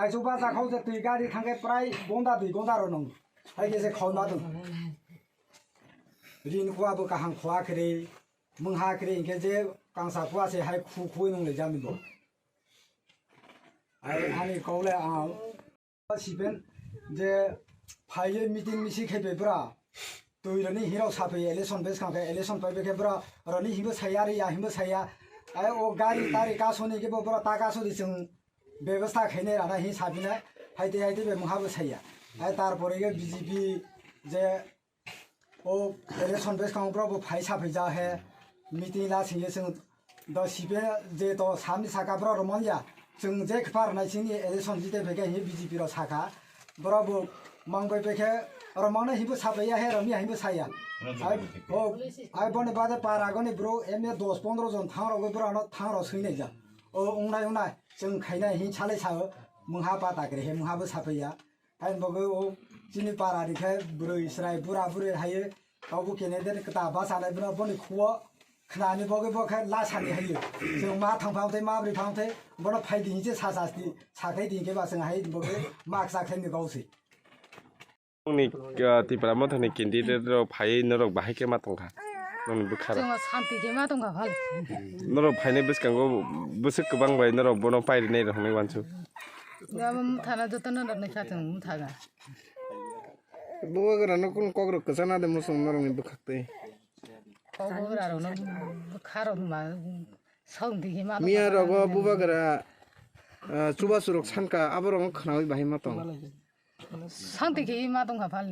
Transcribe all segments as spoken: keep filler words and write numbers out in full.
Aichu ba jakhau je twi gari thangkhe prai gonda dui gonda rw nung. Hai khe se khol ma dung. Rin khua bo kaham khua khe re, mungha khe re, hinkhe je kangsa khua se hai khu khu nung le jami bo. Ai ani kau le ang sipen je phaiye meeting misi khe be bra. Twi rani hiro sape election bes kang khe election pai be khe bra rani himbo saya ri ya himbo saya. Ai o gari tari kasoni khe bo bra ta kasoni chwng bebostha khainai rana hi sabina haite haite be mungha bo saya. Ai tarpore ge B J P je o election bes kang bra bo phai sape ja he meeting la sing ye chwng Do sipe je to samni saka bro romon ya. Chwng je kpar nai sini election jite pheke hi B J P ro saka. Bro bo mang bai pheke oro mang nai hibo sapai ya he romya hibo saya. Ai o ai boni bade para goni bro M A dos pondro jon thang ro bro no thang ro sui nai ja. O ungnai ungnai chwng khainai hi chalai sa mungha pa ta kre he mungha bo sapai ya. Hai bagwi o chini para ni khe bwrwi chwrai bura bwrwi hai kabo kene den kwta basa nai bwrwi boni khuo khnani bagwi bo khe la sani hai. Chwng ma thang phang thai ma bwrwi phang thai bono phai di hinse sa sa sti sa khai di khe ba chwng hai bagwi ma ksa khai ni gau si. Nokni, ah, Tipra Motha ni candidate rok phai norok bahai khe ma tongkha. Nokni bwkha rok. Chwng santi khe ma tongkha phal. Norok phainai bwskango bwswk kwbang bai norok bono pai rinai rok hinwi wansuk. Gabam thana joto no rok ni kha chwng muthaga. Bubagra no kun kok rok kwchana de musung norok ni bwkhak twi. Kok bubagra rok no bwkha rok ma song di ma. Miya rogo bubagra, ah, chubachu rok sanka abo rok khnawi bahai ma tong. Sangti khe ma tongkha phal.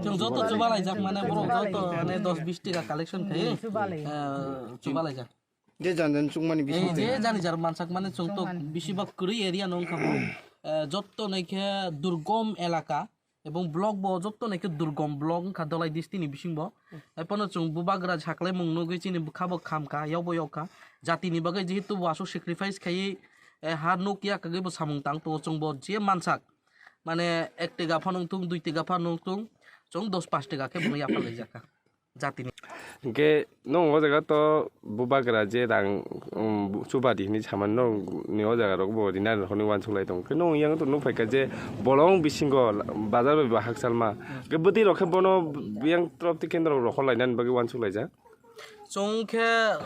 Chwng joto chubalaijak mane borok joto mane dos bis taka collection khai. Chubalaijak. Je jan jan chukmani bising. Je jani jar mansak mane chwng to bisibak kwrwi area no wngkha bo. Joto naikhe durgom elaka ebong block bo joto naikhe durgom block wngkha Dholai district ni bising bo. Hai phano chwng bubagra saklaimung nugwi chini bwkha bo khamkha, yokbo yokkha. Jatini bagwi jehetu bo aswk sacrifice khaiwi, eh, ha nuk ya kagwi bo samung tang tongo. Chwng bo je mansak, mane ek tega phano wngthung, dui tega phano wngthung, chwng dos panch tega khe bono yapharlaijakha jatini. Hwnkhe nwng o jaga to bubagra je rang, um, chubadi hinwi samani nwng ni o jaga rok bo rinani rok hinwi uansuk lai tongo. Hwnkhe nwng yang to nukphaikha je bolong bisingo bazar bai bo hakchalma. Hwnkhe bwtwi rok khe bono yang tropti kendro rok rohor lainani bagwi uansuk laijak. Chwng khe,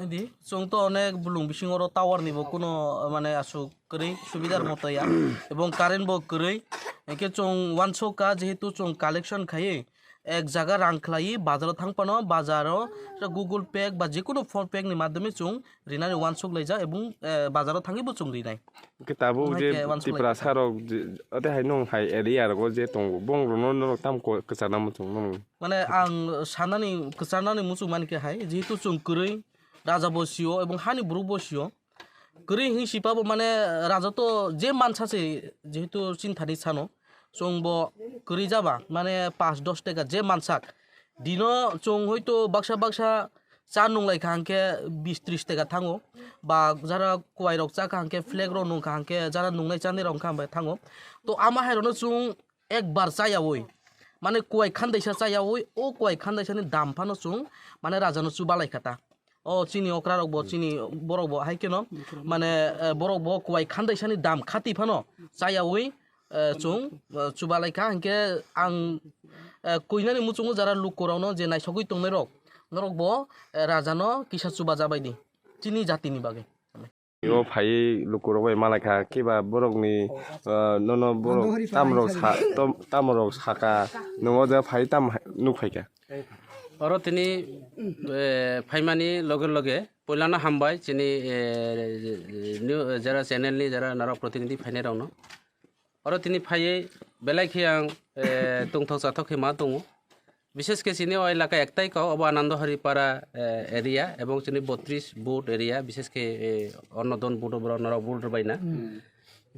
idi, chwng to onek bulung bisingo oro tower ni bo kuno, mane, aswk kwrwi subidar moto ya, ebong current bo kwrwi, hwnkhe chwng uansuk kha, jehetu chwng collection khaiwi ek jaga rang khlaiwi bazaro thang phano, bazaro Google Pay ba jekunu phone pay ni madhyome chwng rinani uansuk laijak, ebong, eh, bazaro thangwi bo chwng rinai. Hwnkhe tabuk je Tipra sarok je, ate hai nwng hai area rogo je tongo, bong rokno norok tamo kwchana muchung nung? Mane ang sanani, kwcharnani muchung mani khe hai, jehetu chwng kwrwi, raja bo sio ebong hani borok bo sio. Kwrwi hwnwi sipa bo mane raja to je mansa se, jehetu chinthani sano. Chwng bo kwrwi jaba, mane panch dos teka je mansak. Dino chwng hoito baksa baksa cha nunglai kha hwnkhe bis tris teka thango. Ba jara kwai rok cha kha hwnkhe flag rok nung kha hwnkhe jara nungnai chanai rok wngkha hwnkhe thango. To ama hai rokno chwng ekbar chayawi, mane kuwai khandaisa chayawi, o kuwai khandaisani dam phano chwng mane rajano chubalai kha ta. O chini okra rok bo, chini borok bo hai kheno mane, eh, borok bo kuwai khandaisani dam khati phano chayawi, eh, chwng, eh, chubalai kha. Hinkhe ang, eh, kuinani muchungo jara lukurokno je naisogwi tongnai rok, norok bo, eh, rajano kisa chuba jabai di chini jatini bagwi. O phaiwi lukurok bai malaikha, khe ba borokni, ah, nono borok tamrok sa-, tom-, tamrok saka, nwng o jaga phai tam hai-, nukphaikha. Oro tini, eh, phaimani loge loge poilano hambai chini, eh, new, jara channel ni jara norok protinidhi phainai rokno. Oro tini phaiwi belai khe ang, eh, tongthok chathok khe ma tongo. Bishes khe chini o elaka ektai kok, obo Anando Hari Para, eh, area, ebong chini botris booth area, bishes khe, eh, Annodon booth o borok norok booth rwbaina.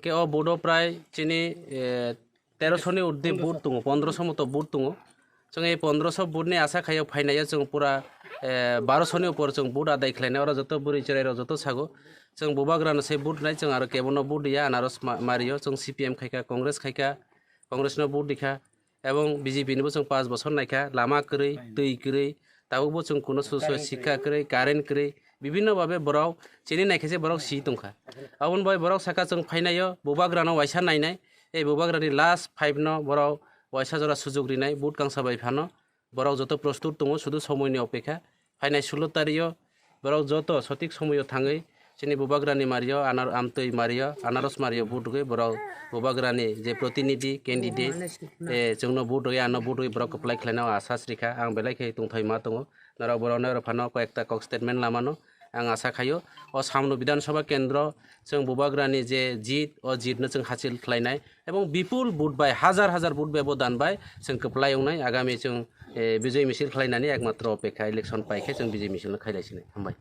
Khe o booth o prai chini, eh, terosho ni urde booth tongo, pondroso moto booth tongo. Chwng ei pondroso booth ni asa khaio phainaio chwng pura, eh, baroso ni upor chwng booth adai khlainai, oro joto bwrwi chwrai rok joto sago. Chwng bubagra no se booth nai, chwng aro kebo no booth ya, anaros ma-, mario, chwng C P M khaikha, Congress khaikha, Congress no booth rikha, ebong B J P ni bo chwng panch bochor naikha, lama kwrwi, twi kwrwi, tabuk bo chwng kuno suso sikha kwrwi, current kwrwi, bibhinno babe borok chini naikhe se borok si tongkha. Aboni bai borok saka chwng phainaio bubagrano waisa nainai, ei bubagrani last five no borok waisa jora sujuk rinai vote kangsa bai phano. Borok joto prostut tongo, sudu somoini opekha. Phainai sulo tario borok joto sotik somoio thangwi chini bubagrani mario, anar-, amtwi mario, anaros mario vote rwgwi borok bubagrani je protinidhi candidate, eh, chwngno vote rwgwi, ano vote rwgwi borok kwplai khlaina o asa srikha. Ang belai khe tongthai ma tongo. Norok borokno oro phano koi ekta kok statement lamano ang asa khaio. O Samno Bidhan Sabha Kendro chwng bubagrani je jit, o jitno chwng hasil khlainai ebong bipul vote bai, hajar hajar vote bai bo dan bai chwng kwplai wngnai. Agami chwng, eh, bijoi misil khlainani ekmatro opekha, election paikhe chwng bijoi misilno khailai sinai. Hambai.